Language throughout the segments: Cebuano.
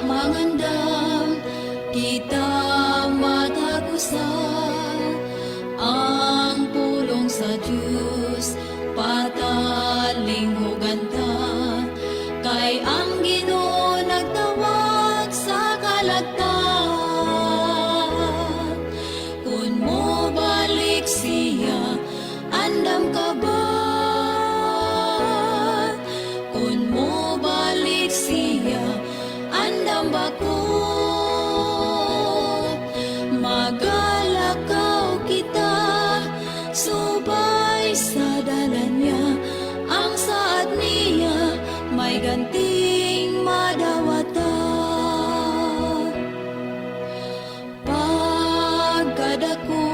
Mangandam kita matagusa. Ang pulong sa Diyos patalinghugan ta, kay ang Ginoo nagtawag sa kalagtan. Kung mo balik siya, andam ka ba? Kung mo balik siya, andam ba ko? Magalakaw kita subay sa dalan niya. Ang saad niya may ganting madawatan. Pagkadako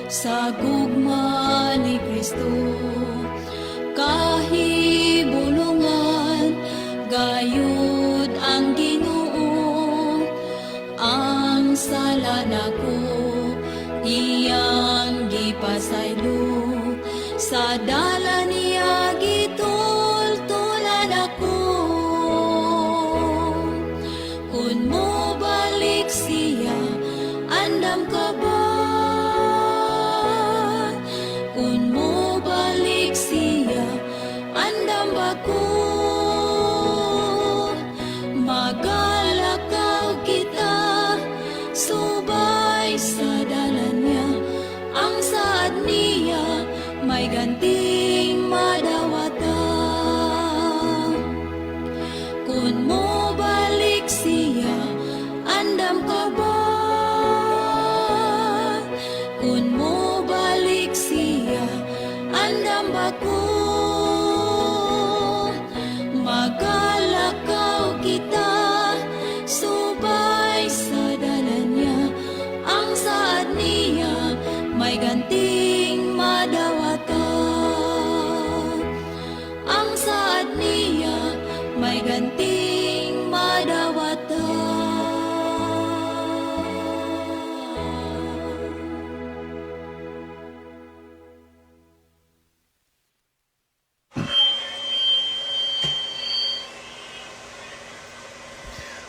sa gugma ni Kristo, kahibulungan gayud ang Ginoo. Ang sala nako iyang gipasaylo, sa dala niya gitultulan ako. Kung mo balik siya, andam ka ba? Kung mo balik siya, andam ba ko? Magalakaw kita subay sa dalan niya. Ang saad niya may ganting madawatan. Kung mo balik siya, andam ka ba? Kung mo balik siya, andam ba ko? Magalakaw kita subay sa dalan niya. Ang saad niya may ganting madawatan. Ang saad niya may ganting madawatan.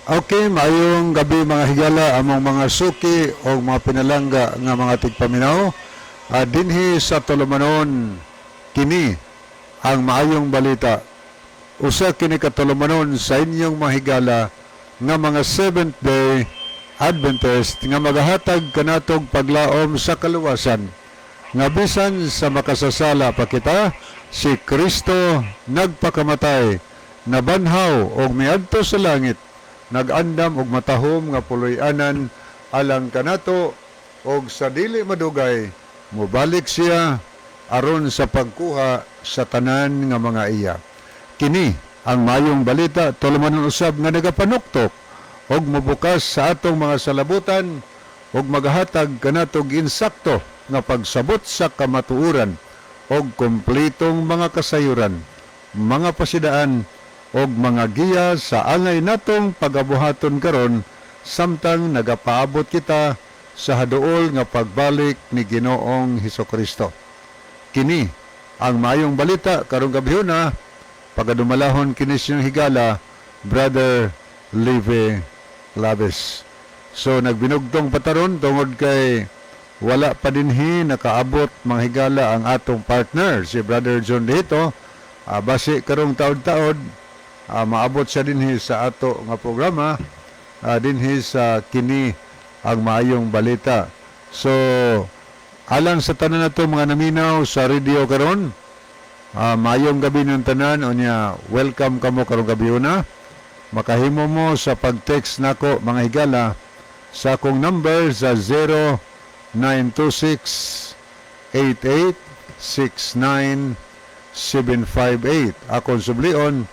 Okay, maayong gabi, mga higala, among mga suki o mga pinalangga nga mga tigpaminaw. Dinhi sa tulumanon, kini ang maayong balita. Usa kini ka tulumanon sa inyong mga higala nga mga Seventh Day Adventist nga magahatag kanatog paglaom sa kaluwasan. Nga bisan sa makasasala pa kita, si Kristo nagpakamatay, nabanhaw og miadto sa langit, nag-andam og matahom nga puloy-anan alang kanato, og sa dili madugay mobalik siya aron sa pagkuha sa tanan nga mga iya. Kini ang maayong balita, tulumanon usab nga nagapanuktok og mobukas sa atong mga salabutan og magahatag kanatog insakto nga pagsabot sa kamatuoran og kompletong mga kasayuran, mga pasidaan og mga giya sa angay natong pagabuhaton karon samtang nagapaabot kita sa haduol nga pagbalik ni Ginoong Hesukristo. Kini ang maayong balita karong gabhiona, pagadumalahon kini siyang higala, Brother Live Claves. So nagbinugtong pataron tungod kay wala pa dinhi nakaabot, mga higala, ang atong partner si Brother John dito. Basi karong taod-taod maabot siya dinhi sa ato nga programa, dinhi sa kini ang maayong balita. So alang sa tanan nato mga naminaw sa radio karon, maayong gabi ng tanan unya welcome kamo karong gabi una. Makahimo mo sa pag-text nako, mga higala, sa akong number sa 0926 88 69 758. Akong sublion,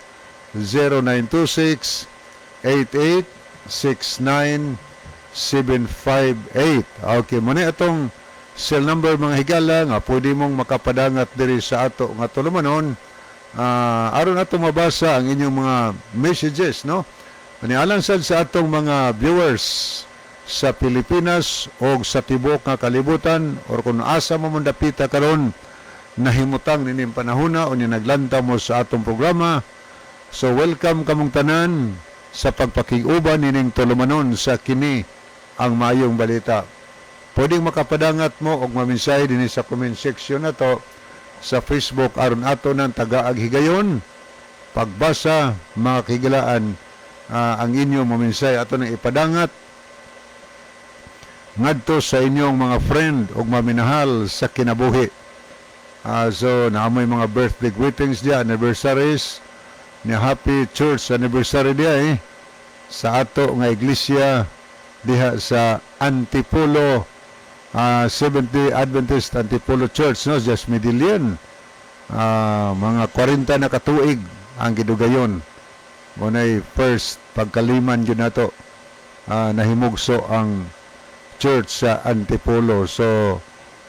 0926 88 69 758. Okay, muna itong cell number, mga higala, nga pwede mong makapadangat diri sa ato nga tulumanon aron ato mabasa ang inyong mga messages, no? Ani alang sad sa atong mga viewers sa Pilipinas o sa tibuok nga kalibutan or kung asa mo mong dapita karon nahimutang nining panahona o ni naglanta mo sa atong programa. So welcome kamong tanan. Sa pagpakig-uban nining tulumanon sa kini ang maayong balita. Pwedeng makapadangat mo og maminsahe dinhi sa comment section na to sa Facebook aron ato ng tagaag higayon pagbasa, mga kahigalaan, ang inyong maminsahe ato nang ipadangat ngadto sa inyong mga friend ug maminahal sa kinabuhi. So naamoy mga birthday greetings diya, anniversaries ni happy church anniversary diya eh sa ato nga iglesia diha sa Antipolo, Seventh-day Adventist Antipolo Church, no, just Medellin. Mga 40 na katuig ang gidugayon mo nay first pagkaliman gyud nato nahimugso ang church sa Antipolo. So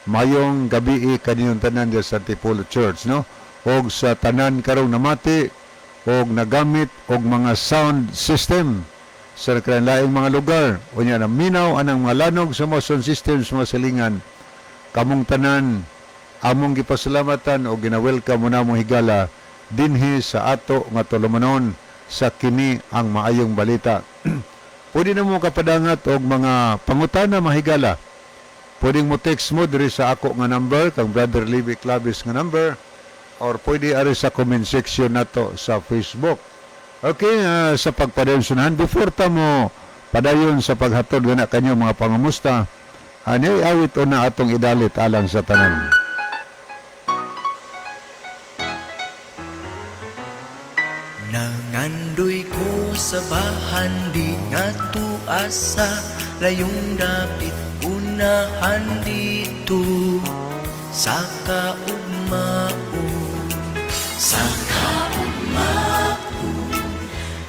mayong gabi kaninyong tanan diya sa Antipolo Church, no, og sa tanan karong namati og nagamit og mga sound system sa nagkalainlaing mga lugar unya na minaw anang mga lanog sa mga sound system sa mga silingan. Kamong tanan among gipasalamatan o gina-welcome mo namong higala dinhi sa ato nga tulumanon sa kini ang maayong balita. Pwede na mo kapadangat og mga pangutana, mahigala. Pwedeng mo text mo diri sa ako nga number, kang Brother Libby Clavis nga number, or pwede ari sa comment section nato sa Facebook. Okay, sa pagpadayon sunahan, before ta mo padayon sa paghatod gana kanyo mga pangamusta, ani awit una atong idalit alang sa tanan. Nangandoy ko sa bahandi nga tuasa layong dapit unahan dito sa kaugmaon, sa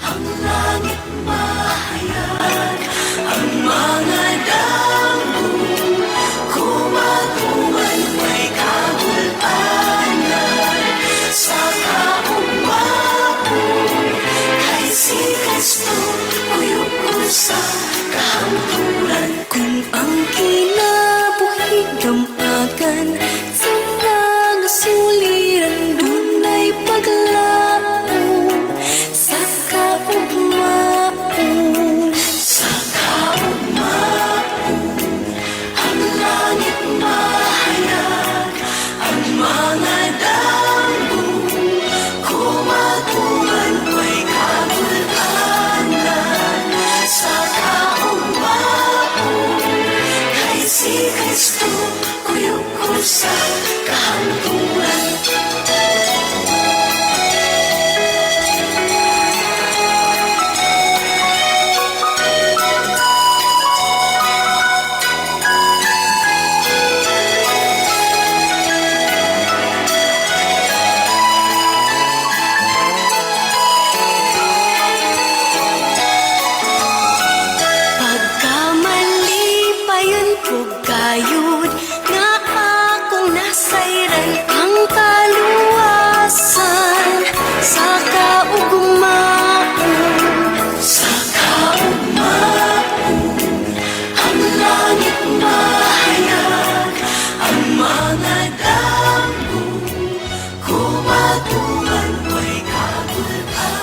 Ang langit mahayag, ang mga damo kumatuman may kagulanan sa kaugmaon kay si Kristo kuyog ko sa kahangturan. Kung ang kinabuhi gamagan sa mga suliran, dunay paglaom sa kaugmaon. Sa kaugmaon, ang langit mahayag, ang mga damo kumatuman may kagulanan sa kaugmaon kay si Kristo kuyog ko sa kahangturan. Pagkamalipayon ko gayud nga akong nasayran ang kaluwasan sa kaugmaon. Sa kaugmaon, ang langit mahayag, ang mga damo kumatuman may kagulanan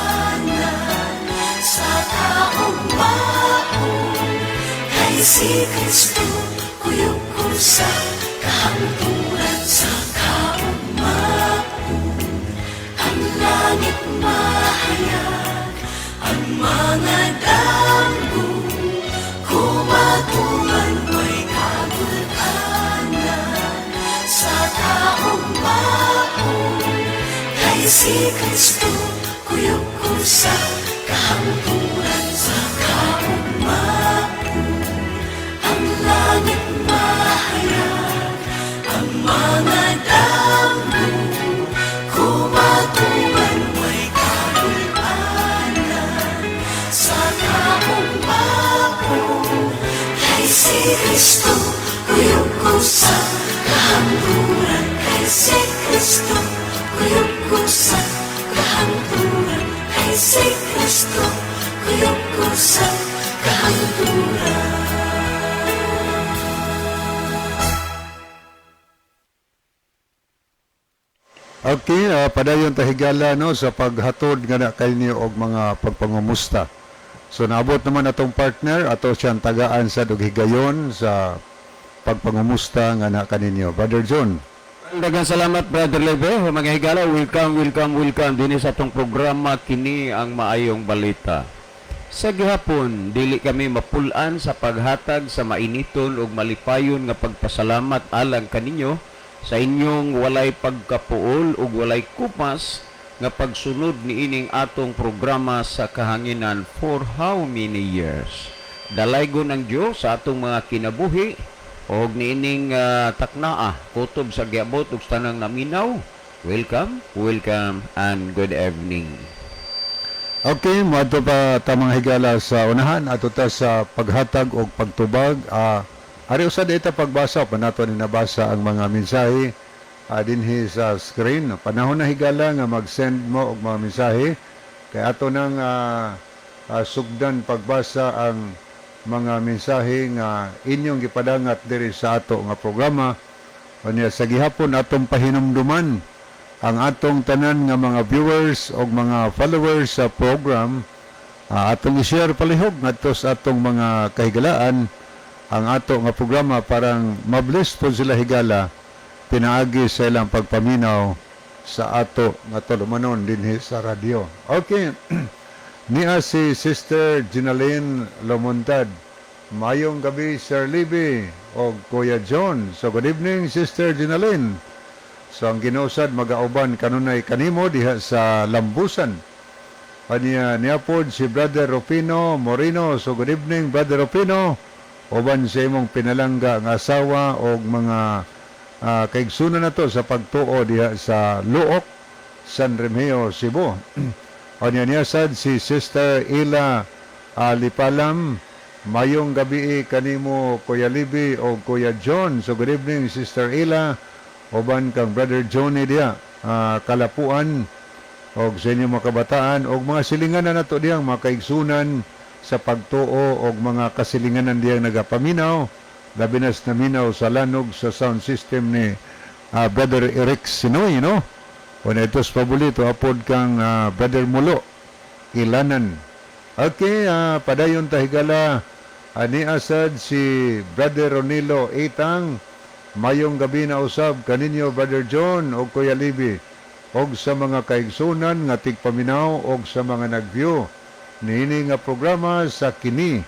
sa kaugmaon kay si Kristo kuyog ko sa kahangturan. Sa kaugmaon, ang langit mahayag, ang mga damo kumatuman may kagulanan sa kaugmaon kay si Kristo kuyog ko sa kahangturan. Sa kaugmaon, ang langit mahayag, ang mga damo kumatuman may kagulanan sa kaugmaon kay si Kristo kuyog ko sa kahangturan, kay si Kristo kuyog ko sa kahangturan, kay si Kristo kuyog ko sa kahangturan. Okay, padayon ta higala, no, sa paghatod nga na kanyo og mga pagpangumusta. So naabot naman atong partner, ato siyang tagaan sa og higayon sa pagpangumusta nga na kaninyo. Brother John. Daghang salamat, Brother Lebe. Mga higala, welcome, welcome, welcome dinhi sa atong programa, kini ang Maayong Balita. Sa gihapon, dili kami mapul-an sa paghatag sa mainiton ug malipayon nga pagpasalamat alang kaninyo sa inyong walay pagkapuol ug walay kupas nga pagsunod niining atong programa sa kahanginan for how many years. Dalaygon ang Dios sa atong mga kinabuhi og niining taknaa kutob sa giabot ug sa tanang naminaw. Welcome, welcome and good evening. Okay, moadto pa ta, mga higala, sa unahan ato ta sa paghatag og pagtubag. Ari usad ita pagbasa pa nato ni nabasa ang mga mensahe dinhi sa screen. Panahon na, higala, nga mag-send mo og mga mensahe kay ato nang sugdan pagbasa ang mga mensahe nga inyong gipadangat diri sa ato nga programa. Unya sa gihapon atong pahinumduman ang atong tanan nga mga viewers o mga followers sa program, atong i-share palihog ngadto sa atong mga kahigalaan ang ato nga programa parang mabless po sila, higala, pinaagi sa ilang pagpaminaw sa ato nga tulumanon dinhi sa radyo. Okay. Niya si Sister Ginaline Lomontad. "Mayong gabi, Sir Libby o Kuya John." So good evening, Sister Ginaline. So ang Ginoo sad magauban kanunay kanimo diha sa Lambusan. Aniya niya pod si Brother Rufino Moreno. So good evening, Brother Rufino. Uban sa imong pinalangga nga asawa og mga kaigsunan nato sa pagtuo diha sa Luok, San Remigio, Cebu. Anya niya sad si Sister Ila Lipalam. "Mayong gabi kanimo, Kuya Libby o Kuya John." So good evening, Sister Ila. Uban kang Brother Johnny diha, Kalapuan, og sa inyong mga kabataan og mga silinganan nato diyang mga kaigsunan sa pagtuo og mga kasilinganan diyang nagapaminaw, labi na sa naminaw sa lanog sa sound system ni Brother Eric Sinoy, no? O na ito sa paborito apod kang Brother Mulo Ilanan. Okay, padayon ta, higala. Ani asad si Brother Ronilo Itang. "Mayong gabi na usab kaninyo, Brother John o Kuya Libby, og sa mga kaigsunan nga tigpaminaw og sa mga nag-view niini nga programa sa kini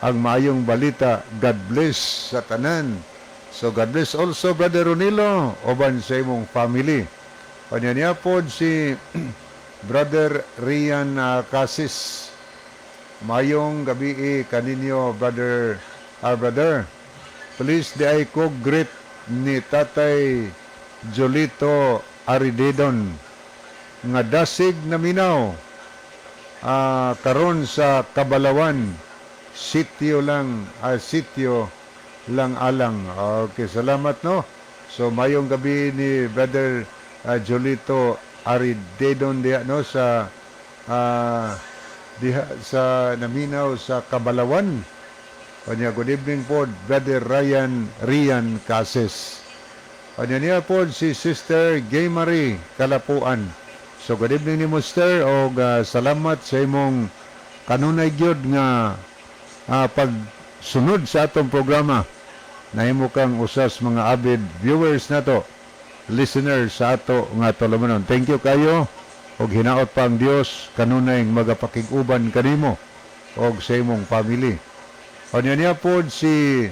ang Maayong Balita. God bless sa tanan." So God bless also, Brother Ronilo, uban sa imong family. Kanya niya pod si Brother Rian Casis. "Mayong gabi kaninyo, brother, our brother. Please diay ko greet ni Tatay Jolito Aridedon nga dasig naminaw karon sa Kabalawan, sitio lang alang." Okay, salamat, no. So mayong gabi ni Brother Jolito Aridedon diha, no, sa diha sa naminaw sa Kabalawan. Kanya good evening po, Brother Ryan Rian Cases. Kanya niya po si Sister Gay Marie Kalapuan. So good evening ni Sister og salamat sa imong kanunay gyud nga pagsunod sa atong programa. Nahimo kang usas mga avid viewers nato, listeners sa ato nga tulumanon. Thank you kayo og hinaot pa ang Dios kanunay magapakig-uban kanimo og sa imong family. Kanya niya po si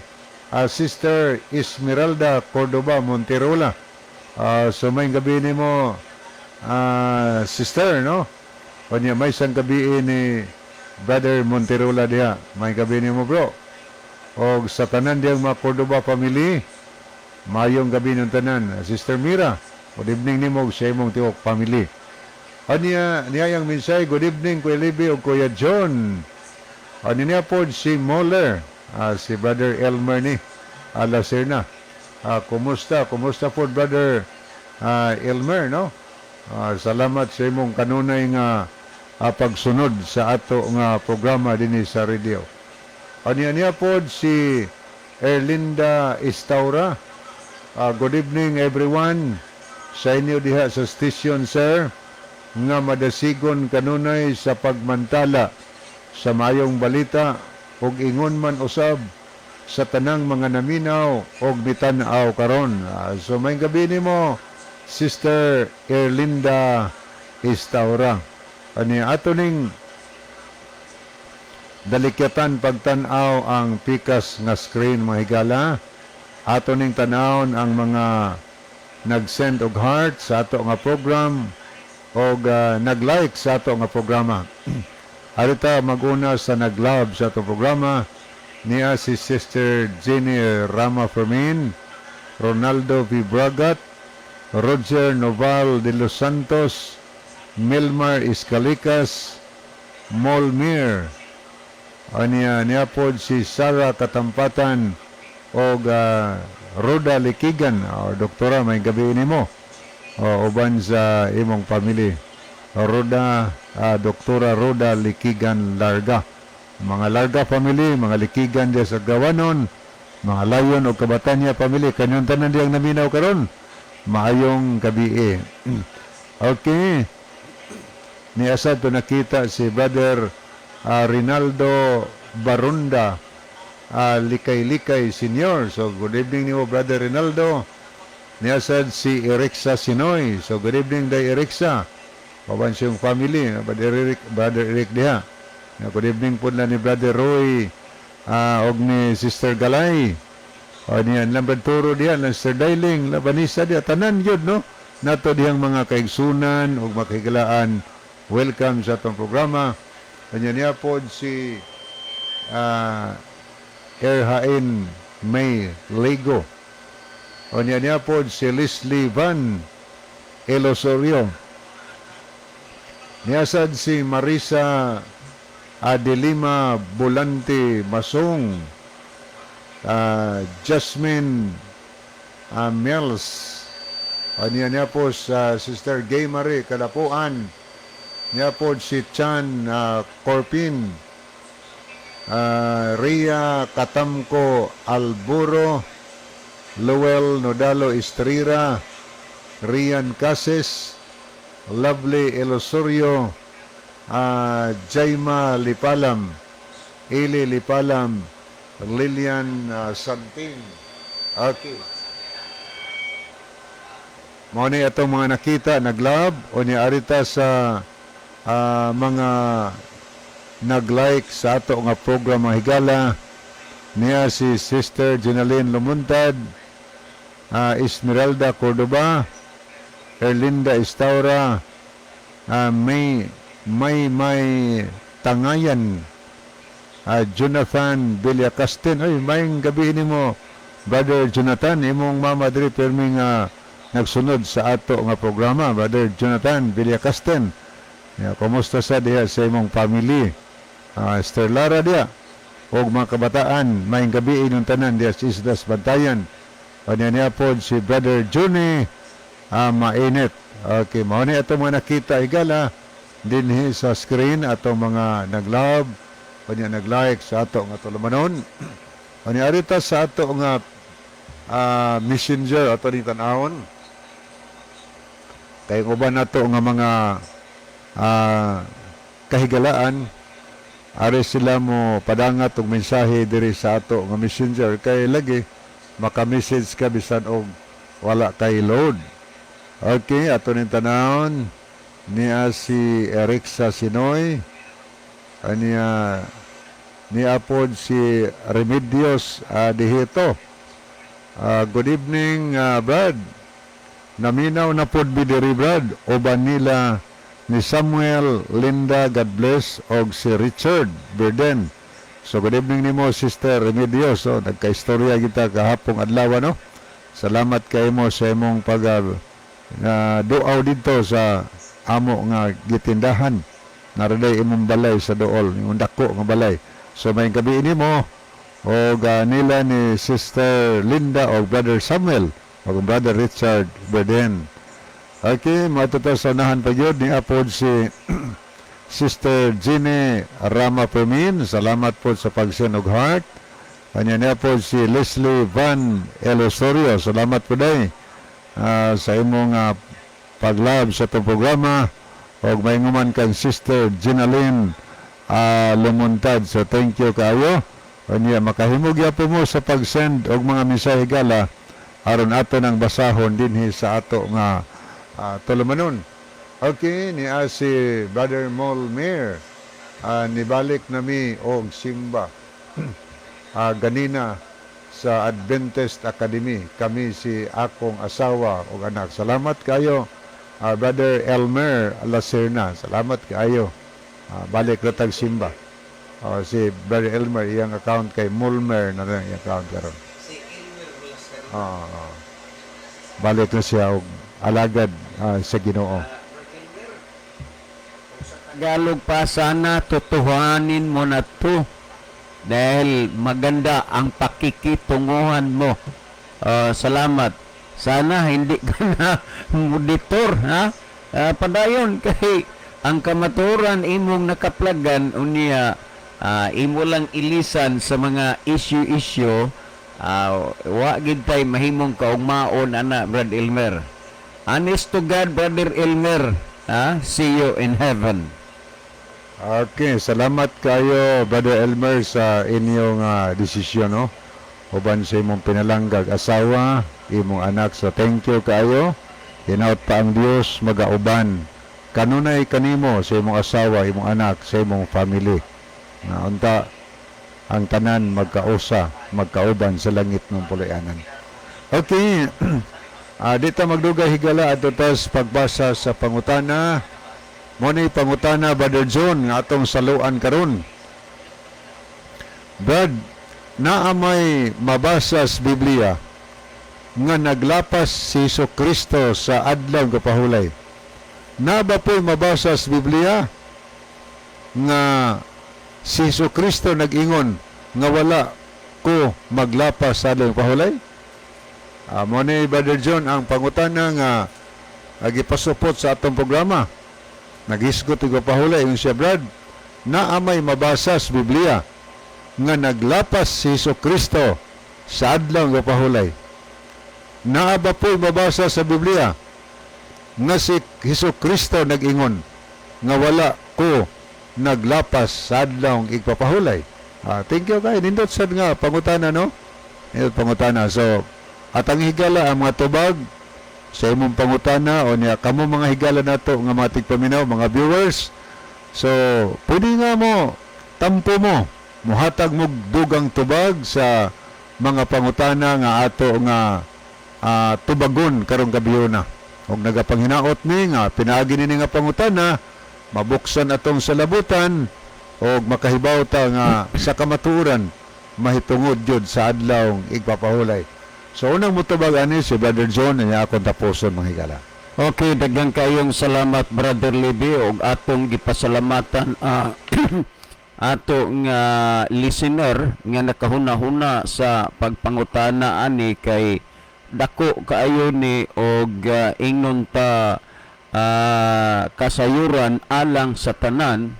Sister Esmeralda Cordoba Monterola. So may gabi nimo, sister, no? Kanya may isang gabi ni Brother Monterola diha. May gabi nimo, bro. Og sa tanan diyang mga Cordoba family, mayong gabi ng tanan. Sister Mira, good evening nimo ug sa imong tiwok family. Aniya niya yang mensahe, "Good evening, Kuya Libby ug Kuya John." Ano niya po si Moller, si Brother Elmer ni Alaserna. Kumusta? Kumusta po, Brother Elmer, no? Salamat sa imong kanunay nga pagsunod sa ato nga programa dinhi sa radio. Ano niya po si Erlinda Istaura. "Good evening everyone sa inyo diha sa station, sir, nga madasigon kanunay sa pagmantala." Sa Maayong Balita ug ingon man usab sa tanang mga naminaw og mitan-aw karon. So maayong gabii nimo, Sister Erlinda Istaura. Ani ato ning dalikyatan pagtan-aw ang pikas nga screen, mga higala. Ato ning tan-awon ang mga nag-send og heart sa ato nga program og nag-like sa ato nga programa. Arita maguna sa nag-love sa ato programa niya si Sister Jenny Rama Fermin, Ronaldo Vibragat, Roger Noval de los Santos, Milmar Iscalicas, Molmir, aniya niya pod si Sarah Katampatan og Roda Likigan o doktora, maayong gabii nimo o uban sa imong family. Roda, Doktora Roda Likigan Larga. Mga Larga family, mga Likigan diya sa Gawanon, mga Layon og Kabatanya family, kanyong tanan diyang naminaw karon. Maayong gabii. Okay. Ni asa to nakita si Brother Rinaldo Barunda Likay-Likay Senior. So good evening nimo, Brother Rinaldo. Niasad si Erixa Sinoy. So good evening day, Erixa. Uban siyang family, Brother Eric, Brother Eric diha. Good evening po na ni Brother Roy og ni Sister Galay. O niyan, Lambert Turo diha, lang Sister Dailing, Labanisa diha, tanan yun, no? Nato dihang mga kaigsunan og makahigalaan. Welcome sa atong programa. Kanya niya po si Erhain May Lego. O niya niya po si Leslie Van Elosorio. Niyasad si Marisa Adelima Bolante Masong. Jasmine Mills. O niya niya po sa Sister Gay Marie Kalapuan. Niya po si Chan Corpin. Ria Katamko Alburo. Lowell Nodalo Estrera. Rian Cases. Lovely Elosorio. Jaima Lipalam. Eli Lipalam. Lilian Santin. Okay. Mao ni atong mga nakita nag-love o ni arita sa mga nag-like sa ato nga program, mga higala, niya si Sister Jenaline Lumuntad, Esmeralda Cordoba, Erlinda Estaura, May May May Tangayan, Jonathan Villacastin. Ay, maayong gabii nimo, Brother Jonathan. Imong mama diri pirmi nga nagsunod sa ato nga programa, Brother Jonathan Villacastin. Ya, kumusta sa diha sa imong family? Esther Lara diha og mga kabataan, maayong gabii inyong tanan diha sa Islas Bantayan. Kanya niya po si Brother Juni Mainit. Okay, mao ni ato mga nakita, higala, dinhi sa screen atong mga nag-love, kanya nag-like sa ato nga tulumanon. Kanya arita sa ato nga messenger ato ni tan-awon. Kay uban nato nga mga kahigalaan ari sila mo padangat og mensahe diri sa ato nga messenger kay lagi maka-message ka bisan og wala kay load. Okay, ato ning tanawon niya si Erixa Sinoy, aniya niya pod si Remedios Dihito. Good evening, Brad. Naminaw na pod mi diri, Brad. Uban nila ni Samuel, Linda, God bless, og si Richard Berden. So good evening nimo, Sister Remedios. So nagkaistorya kita kahapong adlaw, no. Salamat kay mo sa imong pag duaw dito sa amo nga gitindahan. Naraday imong balay sa dool, imong dako nga balay. So maayong gabii nimo og nila ni Sister Linda og Brother Samuel og Brother Richard Berden. Okay, matuto sa unahan pa yun ni apod si Sister Jenny Rama Fermin. Salamat po sa pag-send og heart. Kanya niya po si Leslie Van Elosorio. Salamat po day sa imong pag-love sa itong programa. Og mainguman kang Sister Ginaline Lumuntad. So thank you kaayo. Unya makahimo gyapon mo sa pag-send og mga mensahe, higala, aron ato nang basahon dinhi sa ato nga tulumanon. Okay, ni si Brother Molmer. Nibalik nami og simba ganina sa Adventist Academy. Kami si akong asawa ug anak. Salamat kayo, Brother Elmer Lacerna. Salamat kayo. Balik ra tag simba. Oh, si Brother Elmer, iyang account kay Mulmer na lang iyang account karon. Si Elmer Lacerna. Oo. Balik na siya og alagad sa Ginoo. Tagalog pa, sana tutuhanin mo na to dahil maganda ang pakikitunguhan mo. Salamat. Sana hindi ka na monitor, ha? Padayon kay ang kamaturan imong nakaplagan, unya imo lang ilisan sa mga issue-issue, wa gid tay mahimong kaugmaon ana, Brad Elmer. Honest to God, Brother Elmer, ha? See you in heaven. Okay, salamat kayo, Brother Elmer, sa inyong desisyon, no? Uban sa imong pinalanggag asawa, imong anak. So thank you kayo. Hinaut pa ang Dios magauban kanunay kanimo sa imong asawa, imong anak, sa imong family. Na unta ang tanan magkausa, magkauban sa langit ng puluyanan. Okay. Di ta magdugay, higala, adto tas pagbasa sa pangutana. Mo ni pangutana, Brother John, nga atong saluan karon. Brad, naa may mabasa sa Biblia nga naglapas si Hesus Kristo sa adlaw nga pahulay? Naa ba po'y mabasa sa Biblia nga si Hesus Kristo nag-ingon nga wala ko maglapas sa adlaw nga pahulay? Mo ni, Brother John, ang pangutana nga gipasupot sa atong programa. Naghisgot og pahulay yung siya, Brad. Naa may mabasa sa Biblia nga naglapas si Hesus Kristo sa adlaw nga pahulay? Naa ba po'y mabasa sa Biblia nga si Hesus Kristo nag-ingon nga wala ko naglapas sa adlaw igpapahulay? Thank you kay nindot sad nga pangutana, no? Nindot pangutana. So at ang higala, ang mga tubag sa imong pangutana o niya kamo mga higala nato nga mga tigpaminaw, mga viewers. So pwede nga mo tampo mo, muhatag mo dugang tubag sa mga pangutana nga ato nga tubagon karong gabhiona. Ug nagapanghinaot ni nga pinaagi ni nga pangutana mabuksan atong salabutan og makahibaw ta nga sa kamatuoran mahitungod jud sa adlaw igpapahulay. So unang mutubag ani si Brother John, niya akong tapuson, mga higala. Okay, daghang kayong salamat, Brother Libby, ug atong gipasalamatan ato nga listener nga nakahuna-huna sa pagpangutana ani kay dako kaayo ni og ingnon ta kasayuran alang sa tanan,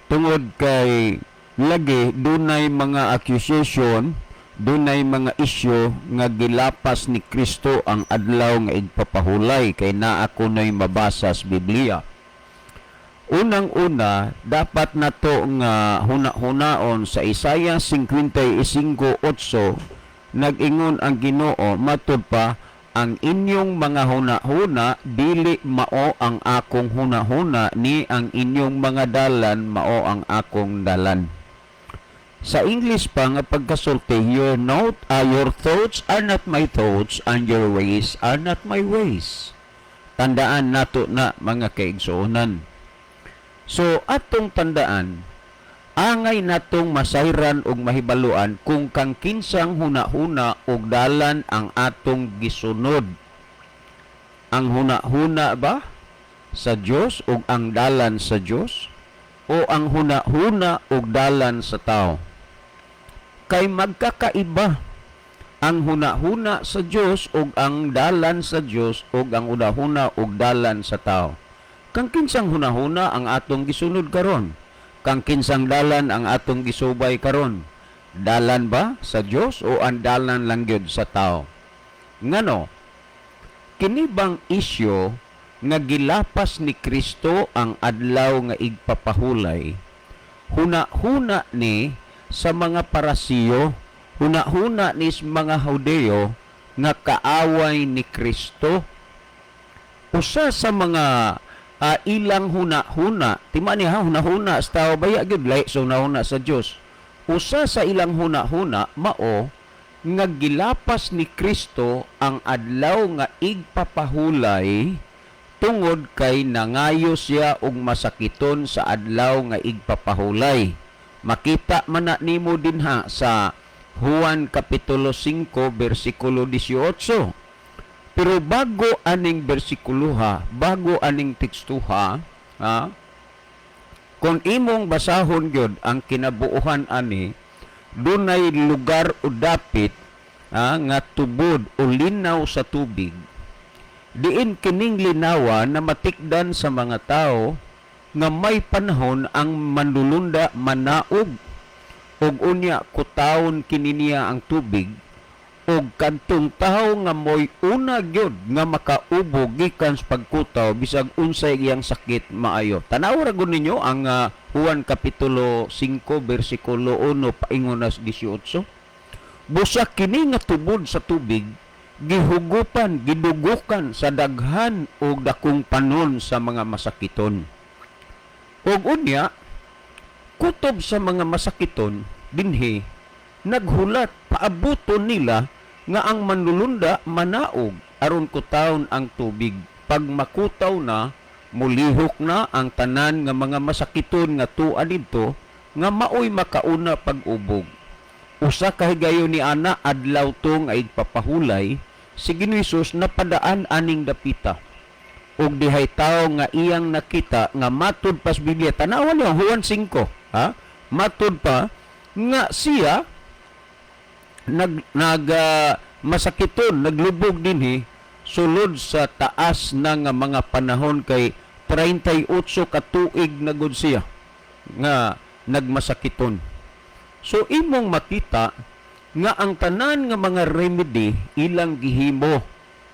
tungod kay lagi dunay mga accusation, dunay mga isyu nga gilapas ni Kristo ang adlaw nga igpapahulay kay naa kuno'y mabasa sa Biblia. Unang-una, dapat nato nga huna-hunaon sa Isaiah 55:8, nag-ingon ang Ginoo, matud pa, "Ang inyong mga huna-huna dili mao ang akong huna-huna, ni ang inyong mga dalan mao ang akong dalan." Sa English pa nga pagkasulti, your thoughts are not my thoughts and your ways are not my ways." Tandaan nato na, mga kaigsuonan. So atong tandaan, angay natong masayran og mahibaluan kung kang kinsang huna-huna og dalan ang atong gisunod. Ang huna-huna ba sa Dios ug ang dalan sa Dios o ang huna-huna ug dalan sa tao? Kay magkakaiba ang huna-huna sa Dios ug ang dalan sa Dios ug ang huna-huna ug dalan sa tao. Kang kinsang huna-huna ang atong gisunod karon? Kang kinsang dalan ang atong gisubay karon? Dalan ba sa Dios o ang dalan lang gyud sa tao? Ngano? Kini bang isyo nga gilapas ni Kristo ang adlaw nga igpapahulay? Huna-huna ni sa mga Parasiyo, huna-huna ni sa mga Hudeo nga kaaway ni Kristo. Usa sa mga ilang huna-huna, tima niya ha, huna-huna sa tao baya gyud lahi sa huna-huna sa Dios. Usa sa ilang huna-huna mao nga gilapas ni Kristo ang adlaw nga igpapahulay tungod kay nangayo siya og masakiton sa adlaw nga igpapahulay. Makita man na nimo dinha sa Juan Kapitulo 5 bersikulo 18. Pero bago aning bersikulo ha, bago aning tekstuha, ha, kung imong basahon gyud ang kinabuohan ani, dunay lugar o dapit nga tubod o linaw sa tubig. Diin kining linawa na matikdan sa mga tao nga may panahon ang manlulunda manaog og unya kutawon kini niya ang tubig, og kadtong tawo nga moy una gyud nga makaubo gikan sa pagkutaw, bisag unsay iyang sakit, maayo. Tanaw ra gud ninyo ang Juan Kapitulo 5 bersikulo 1 paingon nas 18. Busa kini nga tubod sa tubig gihugupan, gidugukan sa daghan og dakong panon sa mga masakiton. Og unya kutob sa mga masakiton dinhi naghulat paabuton nila nga ang manlulunda manaog aron kutawon ang tubig. Pag makutaw na, mulihok na ang tanan nga mga masakiton nga tua didto nga maoy makauna pag-ubog. Usa ka higayon ni ana, adlaw to nga igpapahulay, si Ginoo Hesus napadaan aning dapita. Og dihay tawo nga iyang nakita nga matud pa sa Biblia, tanawan niyo Juan 5, ha, matud pa nga siya nag nag masakiton, naglubog dinhi sulod sa taas na nga mga panahon, kay 38 ka tuig na gud siya nga nagmasakiton. So imong makita nga ang tanan nga mga remedy ilang gihimo,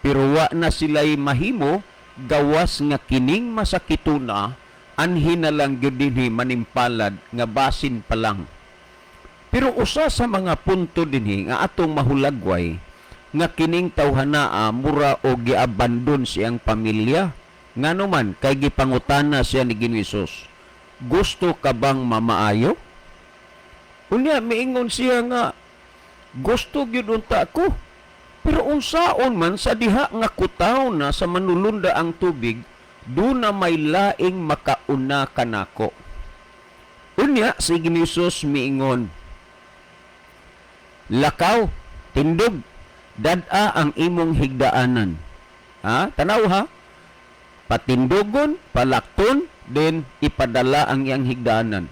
pero wa na sila'y mahimo gawas nga kining masakituna anhi na lang gyud dinhi manimpalad nga basin pa lang. Pero usa sa mga punto dinhi nga atong mahulagway nga kining tawhanaa mura og giabandon siyang pamilya. Ngano man kay gipangutana siya ni Ginoo Hesus, "Gusto ka bang mamaayo?" Unya miingon siya nga gusto gyud unta ko. Pero unsaon man sa diha nga kutaw na sa manulunda ang tubig, duna may laing makauna kanako. Unya si Ginoo Hesus miingon, "Lakaw, tindog, dad-a ang imong higdaanan." Ha? Tanaw ha? Patindugon, palakton, then ipadala ang iyang higdaanan.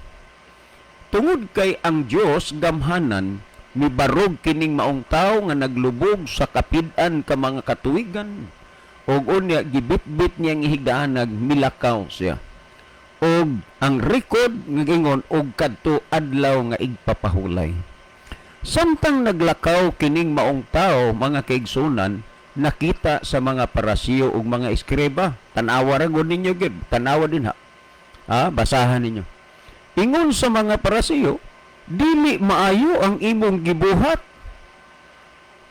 Tungod kay ang Dios gamhanan, mibarog kining maong tawo nga naglubog sa kapid-an ka mga katuigan. Og unya gibitbit niya ang higdaanag, milakaw siya. Og ang record nga gingon og kadto adlaw nga igpapahulay. Samtang naglakaw kining maong tao, mga kaigsunan, nakita sa mga Parasiyo ug mga eskriba. Tanawa ra gud ninyo gyud, tanawa din ha. Ha, basahan ninyo. Ingon sa mga Parasiyo, "Dili maayo ang imong gibuhat.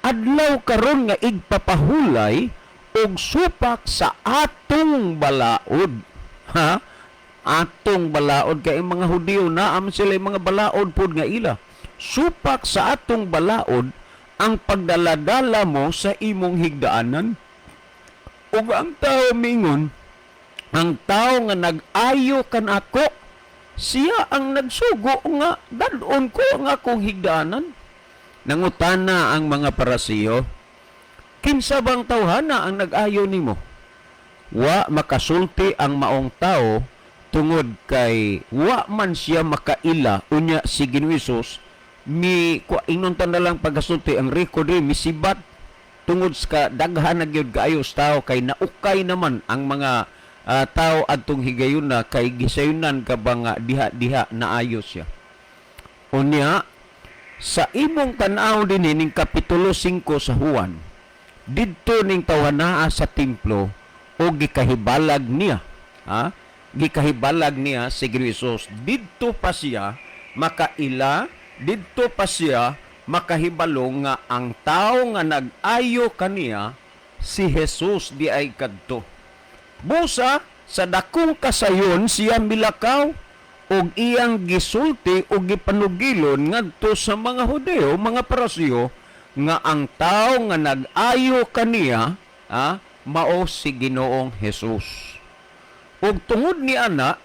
Adlaw karon nga igpapahulay og supak sa atong balaod." Ha? Atong balaod kay ang mga Hudiyo naam sila yung mga balaod pod nga ila. "Supak sa atong balaod ang pagdaladala mo sa imong higdaanan." Ug ang tao mingon, "Ang tao nga nag-ayo kanako, siya ang nagsugo nga dad-on ko ang akong higdaanan." Nangutana ang mga Parasiyo, "Kinsa bang tawhana ang nag-ayo nimo?" Wa makasulti ang maong tao tungod kay wa man siya makaila. Unya si Ginoo Hesus mi kwa, ingnon ta na lang pagkasulti ang record rin misibat tungod sa daghan na gyud kaayo sa tao, kay naukay naman ang mga tao adtong higayuna kay gisayunan ka ba nga diha-diha naayo siya. Unya sa imong tan-aw dinhi ning Kapitulo 5 sa Juan, didto ning tawhanaa sa templo o gikahibalag niya, ha? Gikahibalag niya si Ginoo Hesus. Didto pa siya makaila, didto pa siya makahibalo nga ang tao nga nag-ayo kaniya si Jesus di ay kadto. Busa sa dakong kasayon siya milakaw og iyang gisulti og gipanugilon ngadto sa mga Hudeo, mga Parasiyo, nga ang tao nga nag-ayo kaniya mao si Ginoong Hesus. Ug tungod ni ana,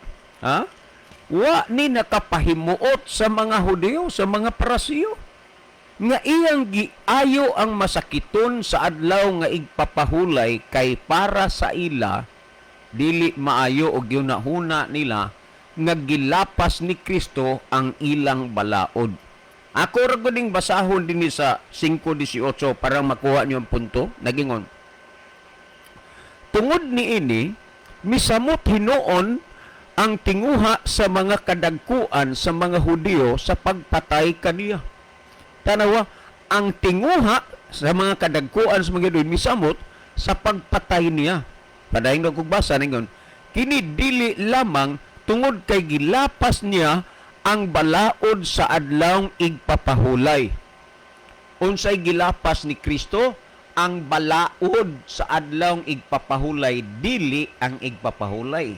wa ni nakapahimuot sa mga Hudeo, sa mga Parasiyo, nga iyang giayo ang masakiton sa adlaw nga igpapahulay, kay para sa ila dili maayo og gihuna-huna nila nga gilapas ni Kristo ang ilang balaod. Ako ra gud ning basahon dinhi sa 5:18 para makuha niyo ang punto. Nagingon, "Tungod niini, misamot hinuon ang tinguha sa mga kadagkuan sa mga Hudiyo sa pagpatay kaniya." Tanawa, ang tinguha sa mga kadagkuan sa mga Hudiyo misamot sa pagpatay niya. Padayon kog basa ningon, "Kini dili lamang tungod kay gilapas niya ang balaod sa adlawng igpapahulay." Unsay gilapas ni Kristo? Ang balaod sa adlawng igpapahulay, dili ang igpapahulay.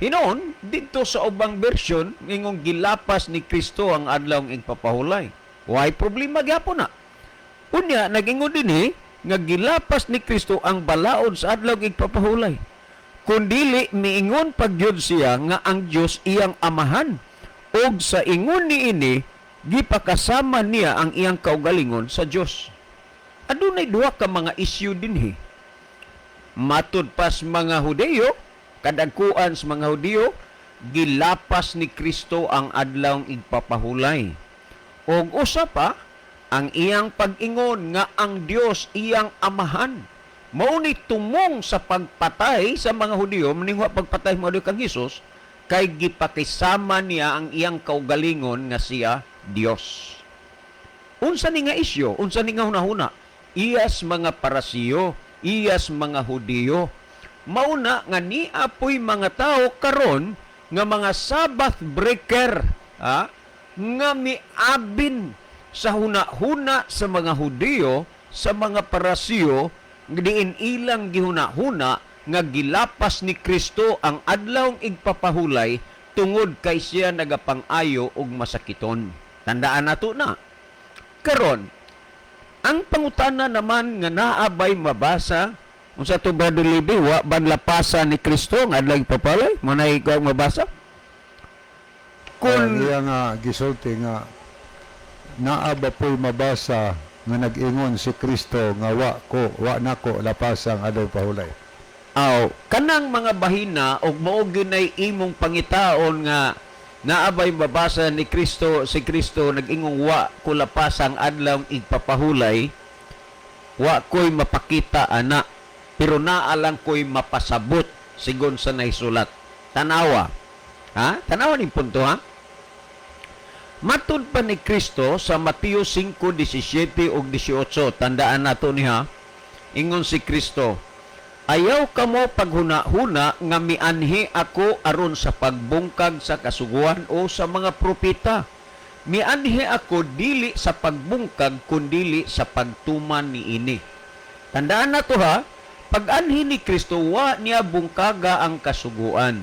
Hinon, dito sa ubang version, ngingong gilapas ni Kristo ang adlawng igpapahulay. Why problema gyapon na? Unya, nagingon dinhi nga gilapas ni Kristo ang balaod sa adlaw igpapahulay. Kundili miingon pagyud siya nga ang Dios iyang amahan, ug sa ingon niini gipakasama niya ang iyang kaugalingon sa Dios. Adunay duha ka mga issue dinhi. Matud pas mga Hudeyo, kadagkuan sa mga Hudiyo, gilapas ni Kristo ang adlawng igpapahulay. Og usa pa, ang iyang pag-ingon nga ang Dios iyang amahan. Mao ni tumong sa pagpatay sa mga Hudiyo, maningwa pagpatay mga Hudiyo kang Hesus, kay gipakisama niya ang iyang kaugalingon nga siya Dios. Unsa ni nga isyu? Unsa ni nga hunahuna? Iyas mga Parasiyo, iyas mga Hudiyo. Mauna nga niapoy mga tao karon nga mga Sabbath breaker, ha? Nga miabin sa huna-huna sa mga Hudiyo, sa mga Parasiyo, diin ilang gihuna-huna nga gilapas ni Kristo ang adlawng igpapahulay tungod kay siya nagapang-ayo og masakiton. Tandaan nato na. Karon, ang pangutana naman nga naabay mabasa unsa to, Brother Libby, wa ban lapasan ni Kristo ang adlaw igpapahulay? Mo na ikaw mabasa? Kung Kung iya nga gisulti nga naa ba po'y mabasa nga nag-ingon si Kristo nga wa nako lapasang adlaw pahulay? Aw, kanang mga bahina og mao gyud imong pangitaon nga naabay mabasa ni Kristo, si Kristo nag-ingong wa ko lapasang adlaw igpapahulay, wa ko'y mapakita ana, pero naa lang ko'y mapasabot sigon sa nahisulat. Tanawa. Ha? Tanawa ning punto, ha? Matud pa ni Kristo sa Mateo 5:17 ug 18, tandaan nato niya. Ingon si Kristo, "Ayaw kamo paghuna-huna nga mianhi ako aron sa pagbungkag sa kasuguan o sa mga propeta. Mianhi ako dili sa pagbungkag kundili sa pagtuman niini." Tandaan na to, ha, pag-anhi ni Kristo, wa niya bungkaga ang kasuguan.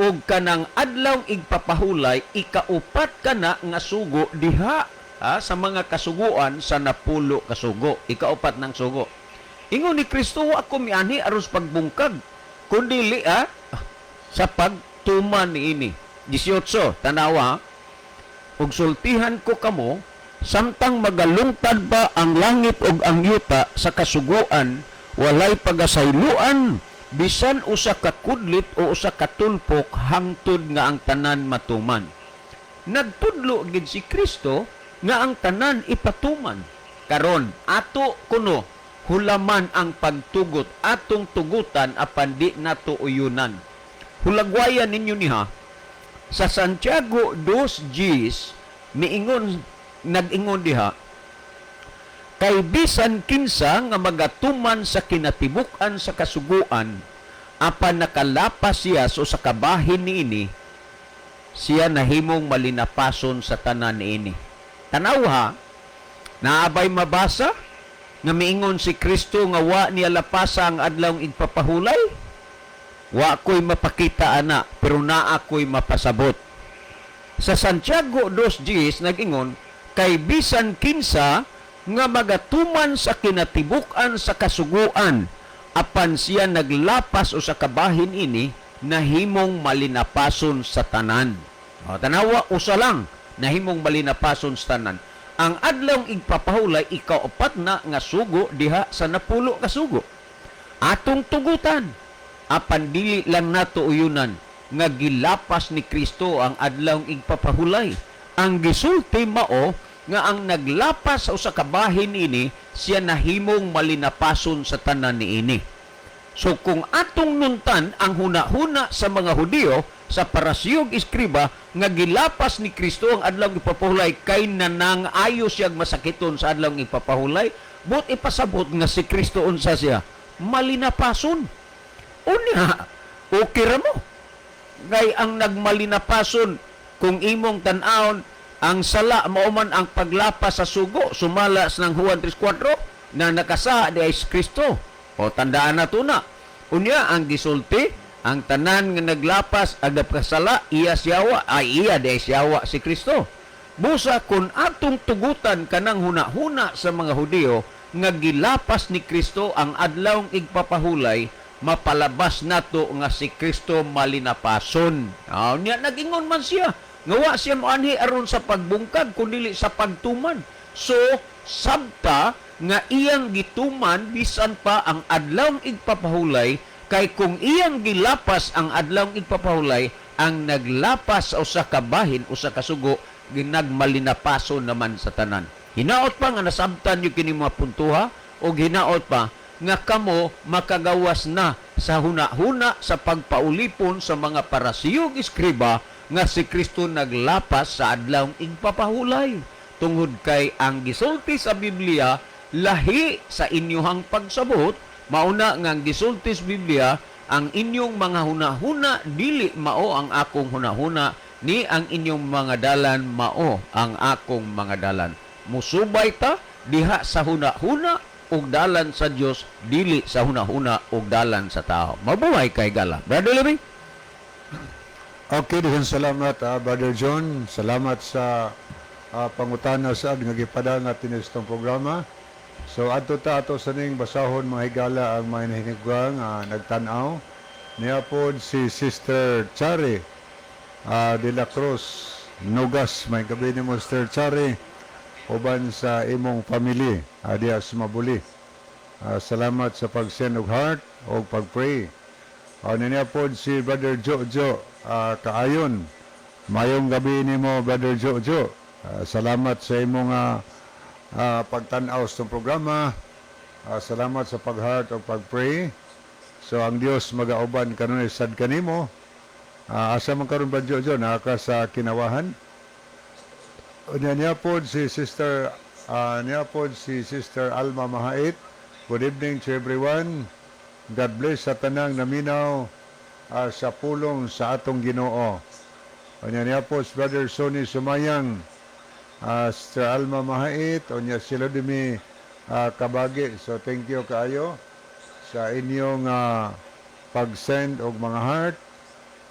Og kanang adlaw igpapahulay, ikaupat kana nga sugo diha, ha, sa mga kasuguan sa 10 kasugo, ikaupat ng sugo. Ingon ni Kristo, wa ako mianhi aron sa pagbungkag, kundili sa pagtuman niini. 18, tanawa, "Ug sultihan ko kamo, samtang magalungtad pa ang langit ug ang yuta sa kasuguan, walay pagasayloan bisan usa ka kudlit o usa ka tulpok hangtod nga ang tanan matuman." Nagtudlo gid si Kristo nga ang tanan ipatuman. Karon, ato kuno hulaman ang pagtugot, atong tugutan apan di nato uyunan. Hulagwayan ninyo niha sa Santiago 2:10, miingon, nag-ingon diha, "Kay bisan kinsa nga magatuman sa kinatibuk-an sa kasuguan, Apan nakalapas siya so sa kabahin niini, siya nahimong malinapason sa tanan niini. Tanaw ha, naabay mabasa nga miingon si Kristo nga wa niya lapasa ang adlawng igpapahulay? Wa ko'y mapakita ana, pero naa ko'y mapasabot. Sa Santiago 2:10 nag-ingon, kay bisan kinsa nga magatuman sa kinatibuk-an sa kasuguan, apan siya naglapas o sa kabahin ini, nahimong malinapason sa tanan. O, tanawa, usa lang, nahimong malinapason sa tanan. Ang adlawng igpapahulay, ikaapat na nga sugo diha sa 10 ka sugo. Atong tugutan, apan dili lang nato uyunan nga gilapas ni Kristo ang adlawng igpapahulay. Ang gisulti mao nga ang naglapas sa usa ka bahin ini, siya nahimong malinapason sa tanan niini. So kung atong nuntan ang huna-huna sa mga Hudiyo sa Parasiyog Eskriba nga gilapas ni Kristo ang adlawng ipapahulay kay nanang ayo siyang masakiton sa adlawng ipapahulay, but ipasabot nga si Kristo unsa siya malinapason. Unya, okay ra mo. Kay ang nagmalinapason, kung imong tan-awon, ang sala mao man ang paglapas sa sugo, sumala sa ng Juan 3:4 na nakasaha di ay si Kristo. O tandaan na to na. Unya ang gisulti, ang tanan nga naglapas agap kasala iya siyawa ay iya di ay siyawa si Kristo. Busa kung atong tugutan kanang huna-huna sa mga Hudiyo nga gilapas ni Kristo ang adlawng igpapahulay, mapalabas nato nga si Kristo malinapason. Ah, niya nag-ingon man siya nga wa siya moanhi aron sa pagbungkag kundi sa pagtuman. So sabta nga iyang gituman bisan pa ang adlawng igpapahulay, kay kung iyang gilapas ang adlawng igpapahulay, ang naglapas sa usa ka bahin, usa ka sugo, ginagmalinapason naman sa tanan. Hinaot pa nga nasabtan niyo kini mga puntuha, o hinaot pa nga kamo makagawas na sa huna-huna sa pagpaulipon sa mga Parasiyog Eskriba nga si Kristo naglapas sa adlawng igpapahulay. Tungod kay ang gisulti sa Biblia lahi sa inyuhang pagsabot, mauna nga ang gisulti sa Biblia, ang inyong mga huna-huna dili mao ang akong huna-huna, ni ang inyong mga dalan mao ang akong mga dalan. Musubay ta diha sa huna-huna ug dalan sa Dios, dili sa huna-huna ug dalan sa tao. Mabuhay kay gala. Brother Louie? Okay, daghang salamat, Brother John. Salamat sa pangutana sa nga gipadang tinistong programa. So adto ta ato sa ning basahon, mga higala, ang mga nahinigwang nagtan-aw. Niya pod si Sister Chari de la Cruz Nogas. May gabi nimo, Sister Chari, uban sa imong family diha sa Mabuli. Salamat sa pag-send og heart o pag-pray. Niya pod si Brother Jojo Kaayon. Mayong gabi nimo, Brother Jojo. Salamat sa imong pagtan-aw sa programa. Salamat sa pag-heart o pag-pray. So ang Dios magauban kanunay sad kanimo. Asa man karon, Brother Jojo, naa ka sa Kinawahan? Unya niya pod si Sister Alma Mahait. Good evening to everyone. God bless sa tanang naminaw sa pulong sa atong Ginoo. Unya niya po si Brother Sonny Sumayang, Sister Alma Mahait, unya sila dimi kabagi. So thank you kaayo sa inyong pag-send og mga heart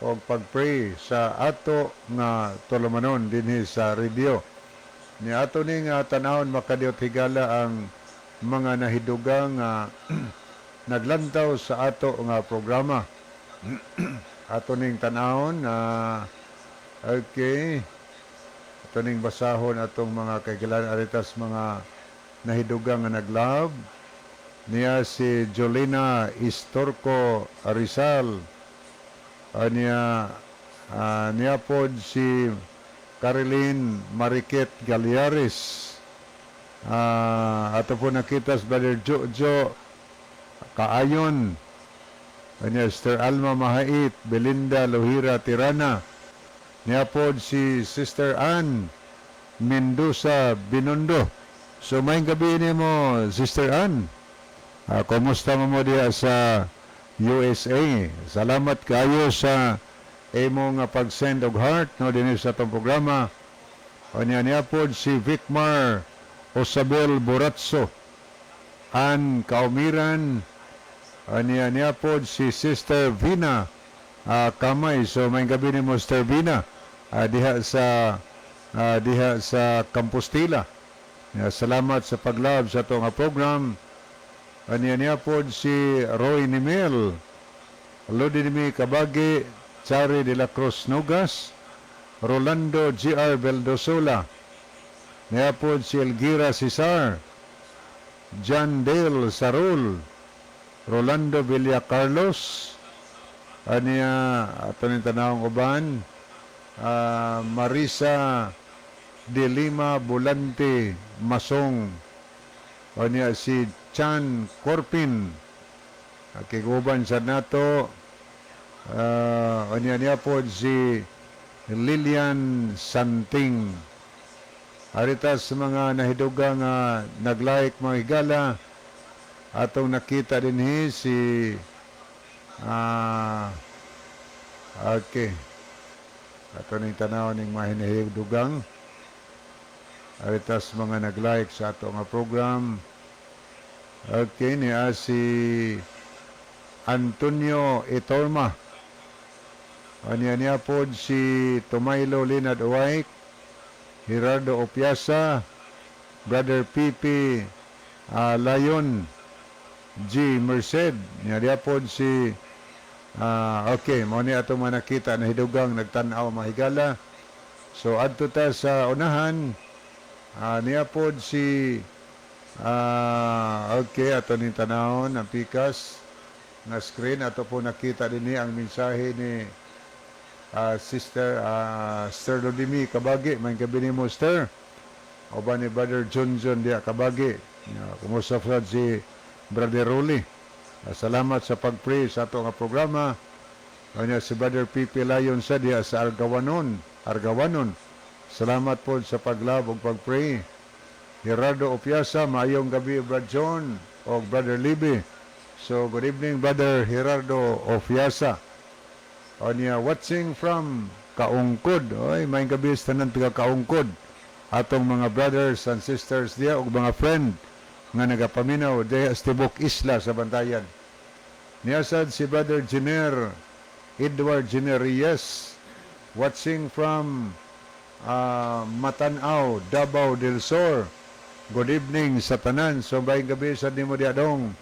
o pag-pray sa ato nga tulumanon dinhi sa radio. Ni ato ning tanawon, makadiot higala, ang mga nahidugang naglantaw sa ato nga programa. Ato ning tanawon na okay. Ato ning basahon atong mga kagilan aritas mga nahidugang nga nag-love. Niya si Jolina Istorco Arizal. Niya pod si Caroline Mariquet Galiares. Ato po nakita si Brother Jojo Kaayon. Niya Sister Alma Mahait, Belinda Lohira Tirana. Niya pod si Sister Ann Mendoza Binondo. So may gabi nimo, Sister Ann. Kumusta mo mo diha sa USA. Salamat kayo sa imong pag-send og heart, no, dinhi sa atong programa. Unya niya pod si Vicmar Osabel Boratso. An Kaumiran. Unya niya pod si Sister Vina Kamay. So maayong gabi nimo, Sister Vina, diha sa Compostela. Ya, salamat sa pag-love sa atong program. Unya niya pod si Roy Nimel. Lodi nimi Kabagi, Chari de la Cruz Nogas, Rolando G.R. Beldosola. Niya pod si Elgira Cesar, John Dale Sarul, Rolando Villa Carlos, aniya ato ning tanawong uban, Marisa de Lima Bulante Masong, aniya si Chan Corpin, kiguban sa nato, aniya niya po si Lilian Santing. Arita sa mga nahidugang nga nag-like, mga higala, atong nakita dinhi si okay, ato ning tanaw ning mga hinahidugang arita sa mga nag-like sa ato nga program. Okay, niya si Antonio Itorma. Anya niya pod si Tomaylo Linad Uwayk, Gerardo Opiasa, Brother Pipi Lion G. Merced. Niya diya pod si okay, mao ni ato mga nakita na hidugang nagtan-aw, mga higala. So adto ta sa unahan, niya pod si okay, ato ning tanawon ang pikas nga screen. Ato po nakita dinhi ang mensahe ni Sister Sir Lodimi Kabagi. Maayong gabi nimo, Sir. Uban ni Brother John John diya Kabagi. Kumusta sad si Brother Rolly? Salamat sa pag-pray sa ato nga programa. Kanya si Brother Pipi Lion sa diya sa Argawanon. Argawanon. Salamat po sa pag-love ug pag-pray. Gerardo Opiasa, maayong gabi, Brad John o Brother Libby. So good evening, Brother Gerardo Opiasa. Onya, watching from Kaungkod. Oy, maayong gabi sa tanan taga Kaungkod. Atong mga brothers and sisters diya ug mga friend nga nagapaminaw diya sa tibok isla sa Bantayan. Niyasad si Brother Jenner Edward Jenner Reyes, watching from Matanaw, Davao del Sur. Good evening sa tanan. So maayong gabi sa nimo diya dong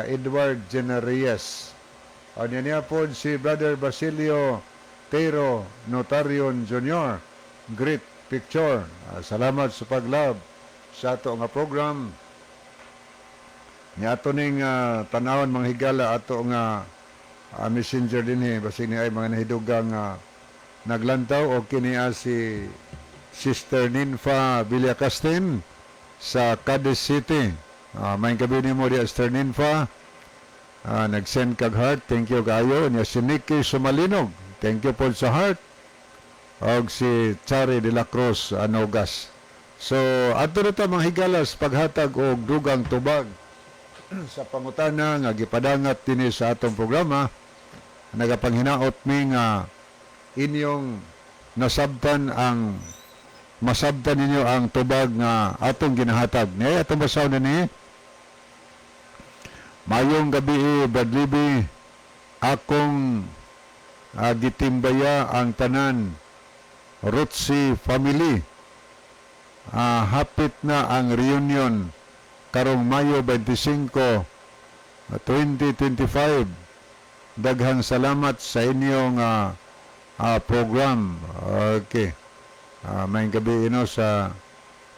Edward Jenner Reyes. Anya niya po si Brother Basilio Tero Notarion Jr. Great picture. Salamat sa pag-love sa ato nga program. Ni ato ning tanawon, mga higala, ato nga messenger dinhi, basig ni ay mga nahidugang naglantaw o kini si Sister Ninfa Villacastin sa Cadiz City. Maayong gabi nimo diya, Sister Ninfa. Nag-send kag heart. Thank you kayo. Nya si Nikki Sumalinog. Thank you po sa heart. Og si Chari de la Cruz Anogas. So, adto na ta, mga higalas, paghatag og dugang tubag sa pangutana nga gipadangat dinhi sa atong programa. Nagapanghinaot mi nga inyong nasabtan ang masabtan ninyo ang tubag nga atong ginahatag. Niya atong basahon na ni. Maayong gabi, Brad Libby. Akong gitimbaya ang tanan Rotsi family. Hapit na ang reunion karong Mayo 25, 2025. Daghang salamat sa inyong program. Okay. Maayong gabi ino sa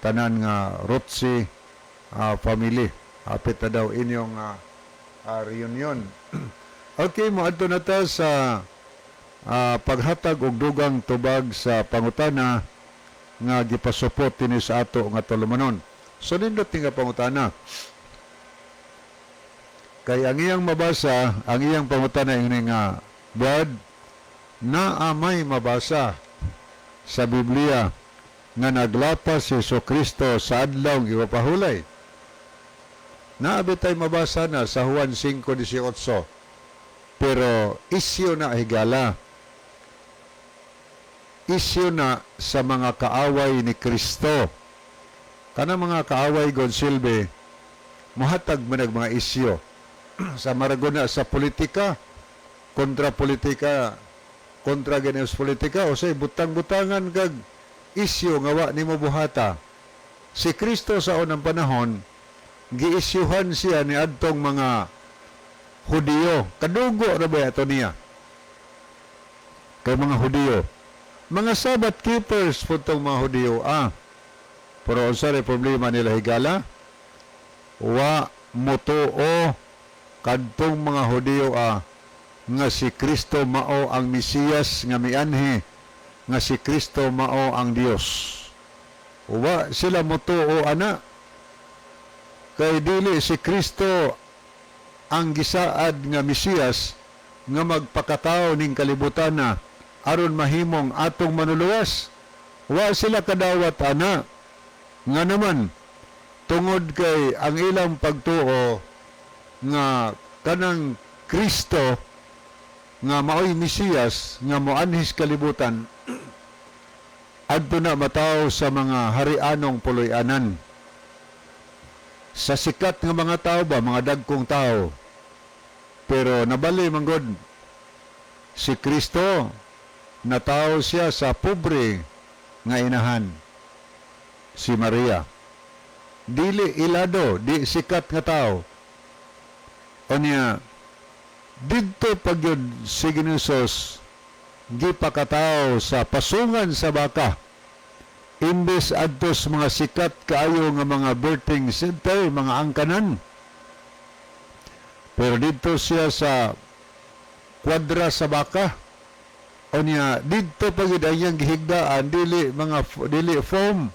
tanan nga Rotsi family. Hapit na daw inyong reunion. Okay, moadto na ta sa paghatag og dugang tubag sa pangutana nga gipasupot dinhi sa ato nga tulumanon. So nindot ni nga pangutana. Kay ang iyang mabasa, ang iyang pangutana ini nga, "Brad, naa may mabasa sa Biblia nga naglapas si Hesus Kristo sa adlaw igpapahulay? Naa bitay mabasa na sa Juan 5:18?" Pero isyu na, higala. Isyu na sa mga kaaway ni Kristo. Kanang mga kaaway, Gonsilbe, muhatag man og mga isyu. Sa maragona sa politika, kontra politika, kontra ganis politika, o say butang-butangan kag isyu nga wa nimo buhata. Si Kristo sa unang panahon, giisyuhan siya ni adtong mga Hudiyo. Kadugo ra ba ato niya? Kay mga Hudiyo. Mga Sabbath keepers po tong mga Hudiyo. Ah, pero unsa ray problema nila, higala? Wa motuo kadtong mga Hudiyo nga si Kristo mao ang Mesiyas nga mianhi, nga si Kristo mao ang Dios. Wa sila motuo ana kay dili si Kristo ang gisaad nga Mesiyas nga magpakatao ning kalibutan na aron mahimong atong manuluwas. Wa sila kadawat ana. Nga naman, tungod kay ang ilang pagtuo nga kanang Kristo nga maoy Mesiyas nga moanhis kalibutan, adto na matawo sa mga harianong puloy-anan, sa sikat nga mga tao ba, mga dagkong tao. Pero nabali manggod si Kristo, natawo siya sa pobre nga inahan, si Maria. Dili ilado, di sikat nga tao. Unya didto pagyud si Ginoong gipakatao sa pasungan sa baka imbes adto sa mga sikat kaayo nga mga birthing center, mga angkanan. Pero didto siya sa kwadra sa baka. Unya didto pa gyud ang iyang gihigdaan, dili mga dili foam.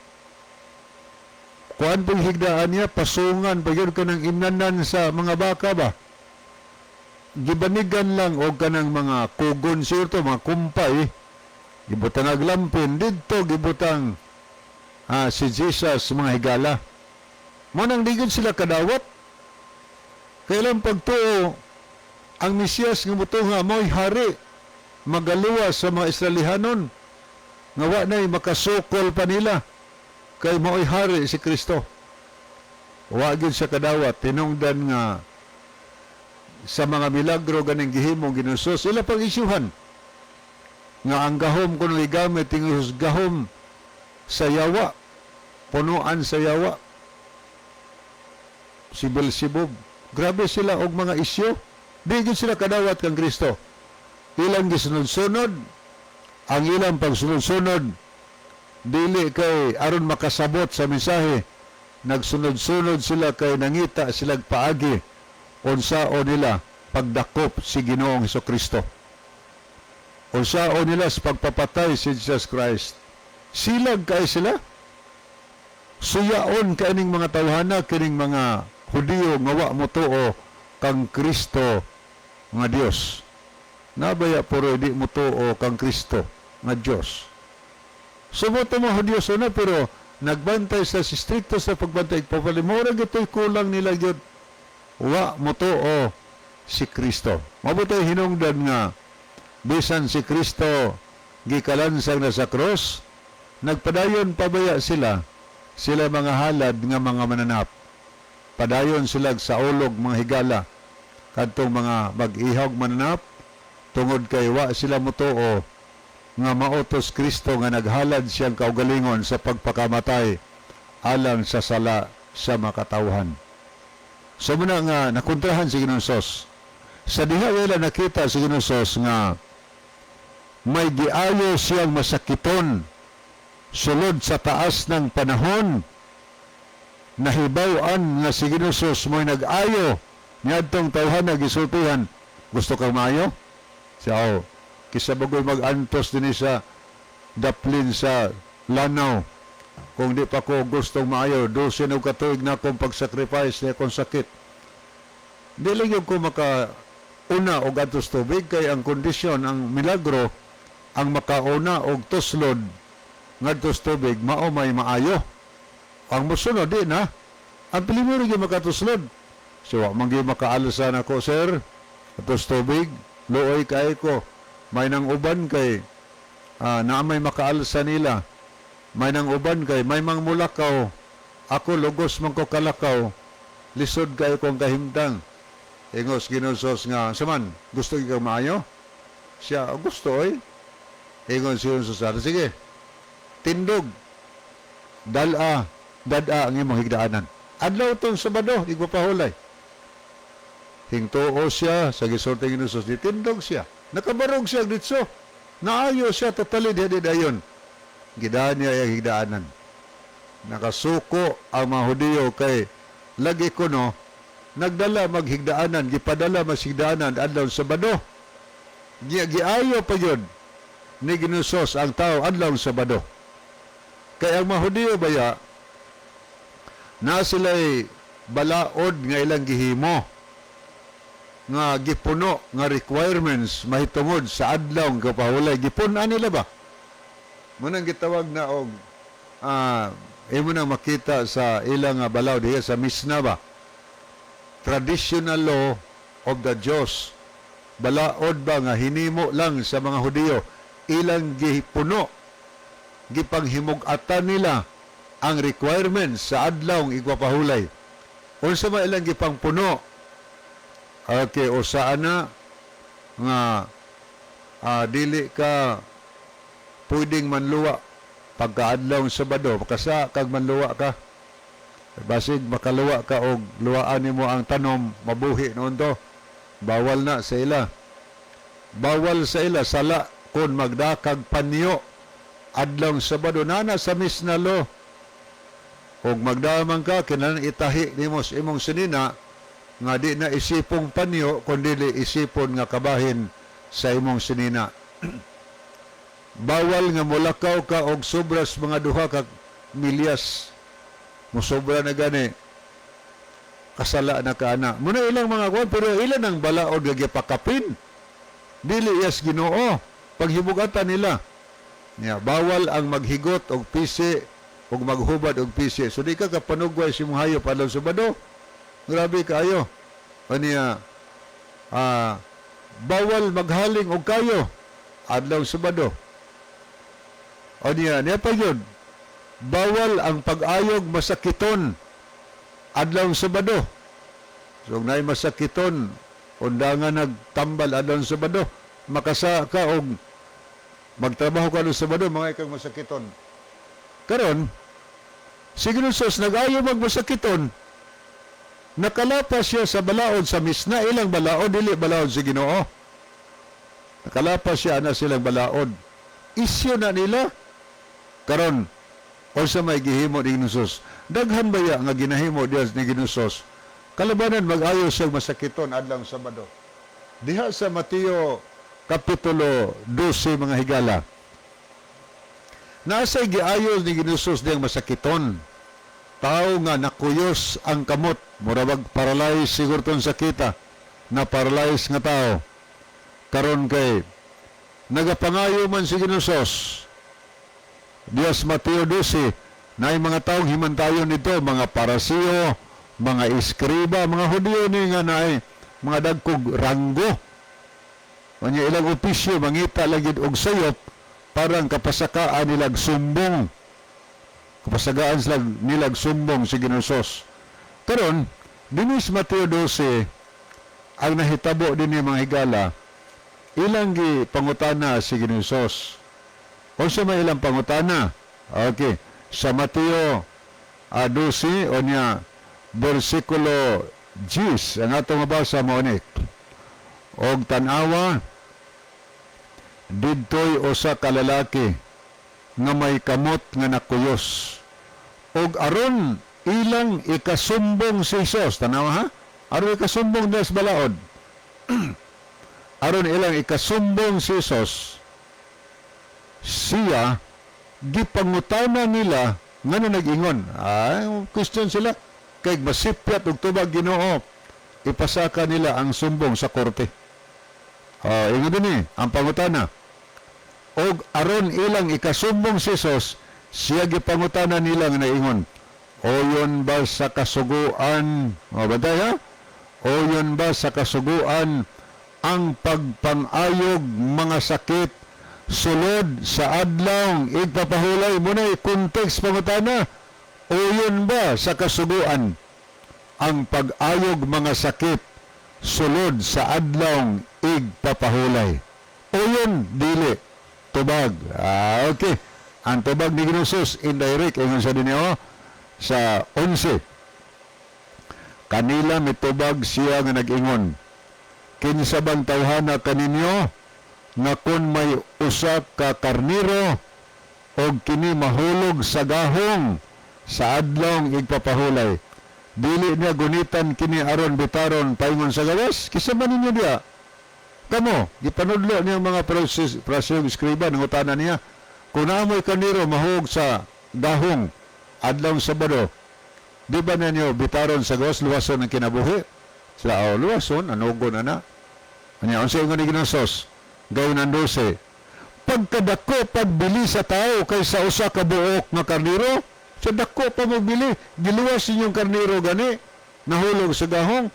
Kuan pong higdaan niya, pasungan pa gyud, kanang imnanan sa mga baka ba. Gibanigan lang og kanang mga kugon siguro, mga kumpay. Gibutang aglampin didto, gibutang si Jesus, mga higala. Mo nang di gyud sila kadawat. Kailan pagtuo ang Mesiyas nga motunga mo'y hari, magaluwas sa mga Israelihanon nga wa na'y makasukol pa nila kay mao'y hari si Kristo. Wa gyud siya kadawat tinungdan nga sa mga milagro ganing gihimo Ginoong Jesus, ila pag isyuhan nga ang gahom kuno gigamit ni Jesus, gahom sa yawa, punuan sa yawa, si Beelzebub. Grabe sila og mga isyu. Di gyud sila kadawat kang Kristo. Ilang gisunod-sunod. Ang ilang pagsunod-sunod, dili kay aron makasabot sa mensahe. Nagsunod-sunod sila kay nangita sila paagi unsao nila pagdakop si Ginoong Kristo, unsao nila sa pagpapatay si Jesus Christ. Silag kay sila, suyaon kaining mga tawhana, kining mga Hudiyo nga wa motuo kang Kristo nga Dios. Nabaya puro di motuo kang Kristo nga Dios. Sumuto mga Hudiyo sa una, pero nagbantay sa strikto sa pagbantay papalimura gito'y kulang nila gyud, wa motuo si Kristo. Mabuti hinungdan nga bisan si Kristo gikalansang na sa cross, nagpadayon pabaya sila sila mga halad nga mga mananap. Padayon sila sa ulog, mga higala, kadtong mga mag-ihawg mananap, tungod kay wa sila motuo nga mautos Kristo nga naghalad siyang kaugalingon sa pagpakamatay alang sa sala sa makatawhan. So muna nga nakontrahan si Ginoong Sos. Sa diha wala nakita si Ginoong Sos nga may giayo siyang masakiton sulod sa taas ng panahon. Nahibaw-an nga si Ginoong Sos mo'y nag-ayo niadtong tawhana. Gisultihan, "Gusto kang maayo?" Siya, "Oh, kisa bagoy mag-antos din sa daplin sa Lanao. Kung di pa ko gustong maayo, 12 na katuig na akong pag-sacrifice na akong sakit. Di lang yung ko maka una og antos tubig," kay ang kondisyon ang milagro, ang makauna og tuslod ngadto sa tubig mao may maayo. Ang mosunod di na. Ang primero yung makatuslod. So wa man gyud makaalasan ako, sir, atos tubig. Luoy kay ko. May nang uban kay naa may makaalsa nila. May nang uban kay may mangmulakaw. Ako lugos man ko kalakaw. Lisod kayo kong kahimtang. Ingos Ginoong Jesus nga, saman, gusto ikaw maayo? Siya, "Oh, gusto oy." Ingon si Jesus, "Sige, tindog, dala, dada ang imong higdaanan." Adlaw tong Sabado, igpapahulay. Hingtuo siya sa gisulti ni Jesus, ditindog siya. Nakabarog siya ditso. Naayo siya totally diha dayon. Gidaan niya ang higdaanan. Nakasuko ang mga Hudiyo kay lagi ko no, nagdala maghigdaanan, gipadala maghigdaanan adlaw Sabado. Giayo pa yun ni Ginusos ang tao adlaw Sabado. Kay ang mga Hudiyo baya, na sila'y balaod nga ilang gihimo nga gipuno nga requirements mahitungod sa adlaw nga kapahulay, gipun-an nila ba. Munang gitawag na og imo nang makita sa ilang nga balaod diha sa Misna ba, traditional law of the Jews, balaod ba nga hinimo lang sa mga Hudiyo, ilang gipuno, gipanghimug-atan nila ang requirements sa adlaw ng igpapahulay. Unsa man ilang gipangpuno? Okay, usa na nga dili ka pwedeng manluwa pagkaadlaw ng Sabado, makasa kag manluwa ka. Basig makaluwa ka og luwaan nimo ang tanom, mabuhi noon to. Bawal na sa ila. Bawal sa ila, sala kung magdakag panyo adlaw ng Sabado, nana sa Misna law. Og magdamang ka, kinahanglan itahi nimo sa imong sinina nga di na isipong panyo kundi isipon nga kabahin sa imong sinina. Bawal nga mulakaw ka og sobras mga 2 ka milyas. Musobra na gani, kasala na ka ana. Muna ilang mga kuwan, pero ilan ang balaod nga gipakapin. Dili yes Ginoo paghibugatan nila. Nya bawal ang maghigot og pisi og maghubad og pisi. So di ka kapanugway si imong hayop adlaw Sabado. Grabe kaayo. Aniya bawal maghaling og kayo adlaw Sabado. Aniya niya pa yun. Bawal ang pag-ayog masakiton adlaw Sabado. So kung naay masakiton, undangan nagtambal adlaw Sabado, makasa ka og magtrabaho ka adlaw Sabado, mga ikang masakiton. Karon, si Jesus nag-ayo magmasakiton, nakalapas siya sa balaod sa Misna, ilang balaod, dili balaod si Ginoo. Nakalapas siya na silang balaod. Isyo na nila. Karon, unsa may gihimo ni Jesus? Daghan baya nga ginahimo diya ni Ginoo? Kalabanan mag-ayo siya masakiton adlaw Sabado. Diha sa Mateo Kapitulo 12, mga higala. Nasa giayo ni Ginoo diyang masakiton. Tao nga nakuyos ang kamot, mura bag paralyze siguro tong sakita, na paralyze nga tao. Karon kay nagapangayo man si Ginoo. Dios Mateo 12, na mga taong himantayon nito, mga Parasiyo, mga eskriba, mga Hudiyo ni nga naay mga dagkog ranggo. Manya ilang opisyo, mangita lagi og sayop, parang kapasakaan nilag sumbong. Kapasagaan sila nilag sumbong si Ginoo. Karon, dinis Mateo 12, ang nahitabo din ni mga higala, ilang gi pangutana si Ginoo. Unsa may ilang pangutana? Okay. Sa Mateo 12, o niya, versikulo 10, ang atong mabasa mo ni. Og tan-awa, didtoy usa ka lalaki nga may kamot nga nakuyos. Og aron ilang ikasumbong si Jesus, tanawa ha? Aron ikasumbong des balaod. Aron ilang ikasumbong si Jesus, siya gipangutana nila ngano nag-ingon. Ay, question sila. Kay masipyat og tubag Ginoo, ipasaka nila ang sumbong sa korte. Oh, ingon din eh, ang pangutana. Og aron ilang ikasumbong si Jesus, siya gipangutana nila nga naingon. "Oyon ba sa kasuguan?" O, bantay ha? "Oyon ba sa kasuguan ang pagpang-ayog mga sakit sulod sa adlaw igpapahulay? Mao context pangutana, uyon ba sa kasuguan ang pag-ayog mga sakit sulod sa adlaw igpapahulay? Uyon, dili? Tubag. Ah, okay. Ang tubag ni Ginoong Jesus, indirect, ingon sa dinhi sa 11. Kanila mitubag siya nga nag-ingon, "Kinsa bang tawhana kaninyo nga kun may usa ka karniro og kini mahulog sa gahong sa adlong igpapahulay, dili niya gunitan kini aron bitaron paingon sa gawas? Kinsa man ninyo diha?" Kamo, gipanudlo niya ang mga Pariseo, eskriba, nangutana niya, kung naa mo'y karniro mahulog sa gahong adlong Sabado, di ba ninyo bitaron sa gawas, luwason ang kinabuhi? Sila, "Oh, luwason, anugon ana." Anya, unsa ingon ni Ginoong Hesus? Gayon ang 12. "Pagkadako pagbili sa tao kaysa usa ka buok nga karniro." Sa dako pa mogbili, giluwas inyong karniro gani, nahulog sa gahong,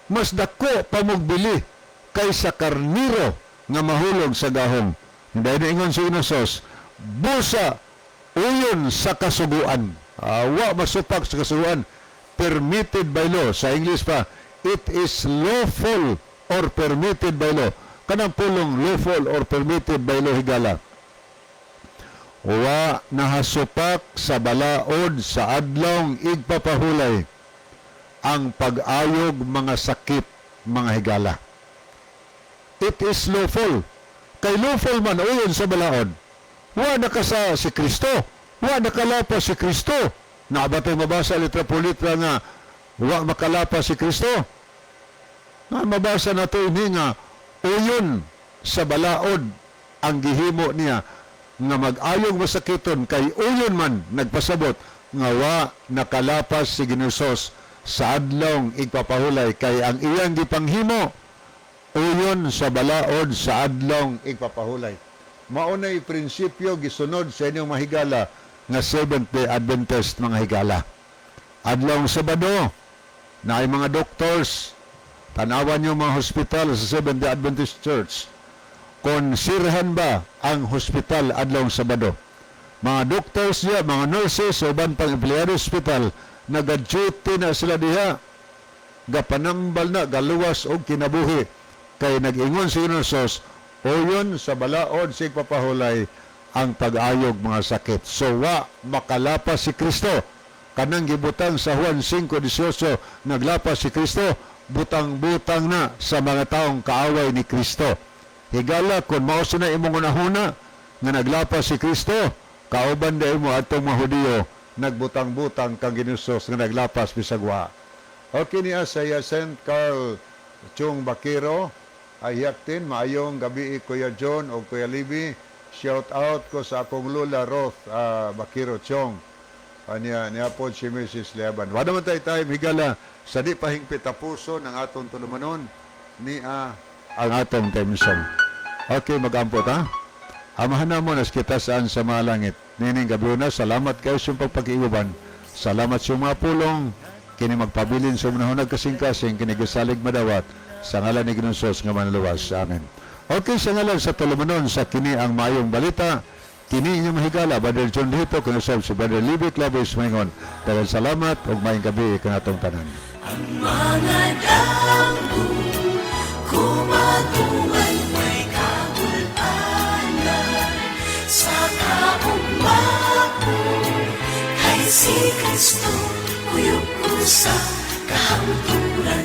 mas dako pa mogbili kaysa karniro nga mahulog sa gahong. Hindi na ingon si Ginoong, busa uyon sa kasuguan. Wa masupak sa kasuguan. Permitted by law. Sa English pa, it is lawful or permitted by law. Kanang pulong lawful or permitted by law, higala. Wa nahasupak sa balaod sa adlong igpapahulay ang pag-ayog mga sakit, mga higala. It is lawful. Kay lawful man, uyon sa balaod. Wa nakasala si Kristo. Wa nakalapas si Kristo. Naa ba tay mabasa litra po litra nga wa makalapas si Kristo? Na mabasa nato ini nga uyon sa balaod ang gihimo niya nga mag-ayog masakiton kay uyon man nagpasabot nga wa nakalapas si Ginoong sa adlong igpapahulay kay ang iyang gipanghimo uyon sa balaod sa adlong igpapahulay. Mao nay prinsipyo gisunod sa inyong mahigala nga Seventh Day Adventist, mga higala. Adlong Sabado na ay mga doctors, tanawan yung mga hospital sa Seventh Day Adventist Church. Kung sirhan ba ang hospital adlong Sabado. Mga doctors niya, mga nurses, uban pang empleyado hospital, naga-duty na sila diha. Gapanambal na, galuwas og kinabuhi. Kay nag-ingon si Ginoong, uyon sa balaod sa igpapahulay ang pag-ayog mga sakit. So wa makalapas si Kristo. Kanang gibutang sa Juan 5:18, naglapas si Kristo, butang-butang na sa mga taong kaaway ni Kristo. Higala, kung mao na imong unahuna nga naglapas si Kristo, kauban diay mo atong mga Hudiyo, nagbutang-butang kang Ginoong nga naglapas bisag wa. Okay niya sa Saint Carl Chung Bakiro, ayaktin, maayong gabi Kuya John o Kuya Libby. Shout out ko sa akong Lola Roth Bakiro Chong. Anya niya po si Mrs. Leaban. Wala man tayo time, higala, sa di pa hingpit puso ng atong tulumanon ni ang atong theme song. Okay, mag-ampot ha. Amahan namo nas kita saan sa mga langit. Nining gabi na, salamat kayo sa pagpag-iuban. Salamat sa mga pulong. Kini magpabilin sa mga nagkasing-kasing, kini gisalig madawat. Sa ngalan ni Ginoong Hesus nga manluwas. Amen. Okay, sa ngalan sa tulumanon sa kini ang maayong balita, kini inyong mahigala, Brother John Dito, kinusab si Brother Libby Claves Maingon. Daghang salamat ug maayong gabi kanatong tanan. Mga damgo, kumatungan may kagulanan sa kaumako kay si Kristo kuyog ko sa kahangturan.